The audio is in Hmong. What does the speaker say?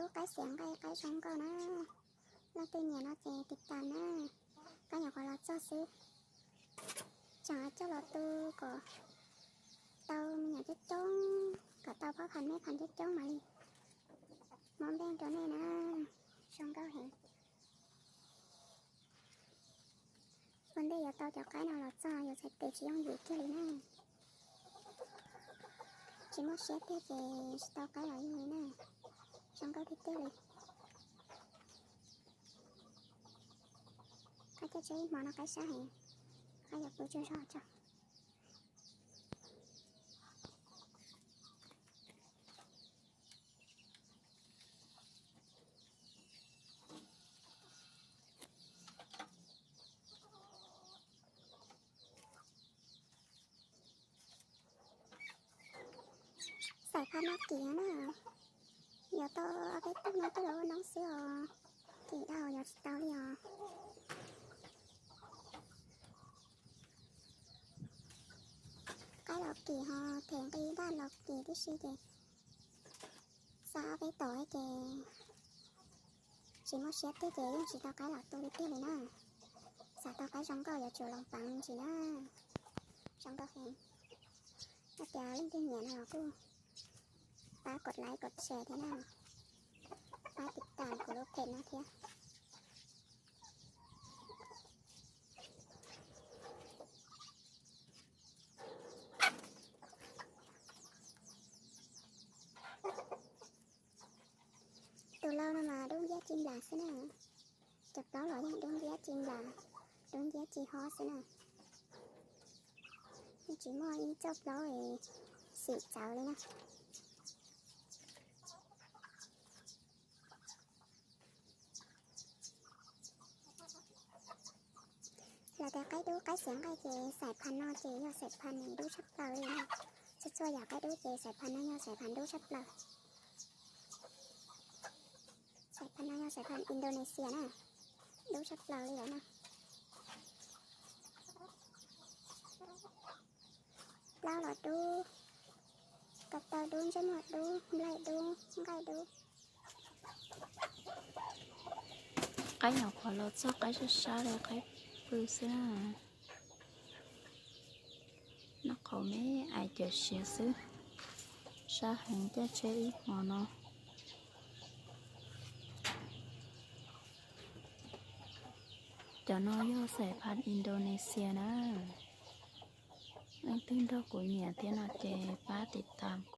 Lub qaib xiav nqaij qaib zoo nkauj na. Leej twg nyiam no ces tiv tas na. Qaib nyuam qhuav los txog xwb, tseem coj los tu kom tau me nyuam coob coob, kom tau pob phav meb phav coob coob mam li muab npeej rau nej na. Zoo nkauj heev. Ua ntej yuav tau cov qaib no los txog yuav txhais tes tsis yooj yim kiag li na. Tsis muaj siab tiag ces tsis tau qaib los yeej li na. Zoo nkauj tiag tiag li. Qaib caij tsheb ib hmo no qaib sab heev, qaib yuav pw tsaug zog tso. Xaim phaj no kim na, yuav tau ob peb tug no tuaj los ua noob xwb os, kim dhau yuav tsis tau li os. Qaib los kim ho them nqi daj los kim tib si ces xa ob peb tom ces tsis muaj siab tiag ces yeej tsis tau qaib los tu li tiag li na. Xav tau qaib zoo nkauj yuav tsum loos peev me ntsis na. Zoo nkauj heev. Yog tias leej twg nyiam no los kuj pab kov like kov share thiab na, pab tiv tam kuv lub page no thiab. Tus lau no mas dub nciab ci nplas xwb na. Cov plaub los yeej dub nciab ci nplas, dub nciab ci hob xwb na. Yeej tsis muaj ib txoj plaub xim txawv li na. Lawv tias qaib dub qaib xiav nqaij ces xaim phaj no ces yog xaim phaj nws dub tshaj plaws li na. Txhua txhua yam qaib dub ces xaim phaj no yog xaim phaj dub tshaj plaws. Xaim phaj no yog xaim phaj Indonesia na, dub tshaj plaws li lawm na. Plaub los dub, ko taw dub, ntsej muag dub, nplaig dub, nqaij dub. Qaib nyuam qhuav los txog qaib sab sab li qaib pw xwb na. Noj qhauv me ais cawm siav xwb. Sab heev caij tsheb ib hmo no. Cov no yog xaim phaj Indonesia na. Leej twg nrog kuv nyiam thiab no ces pab tiv tam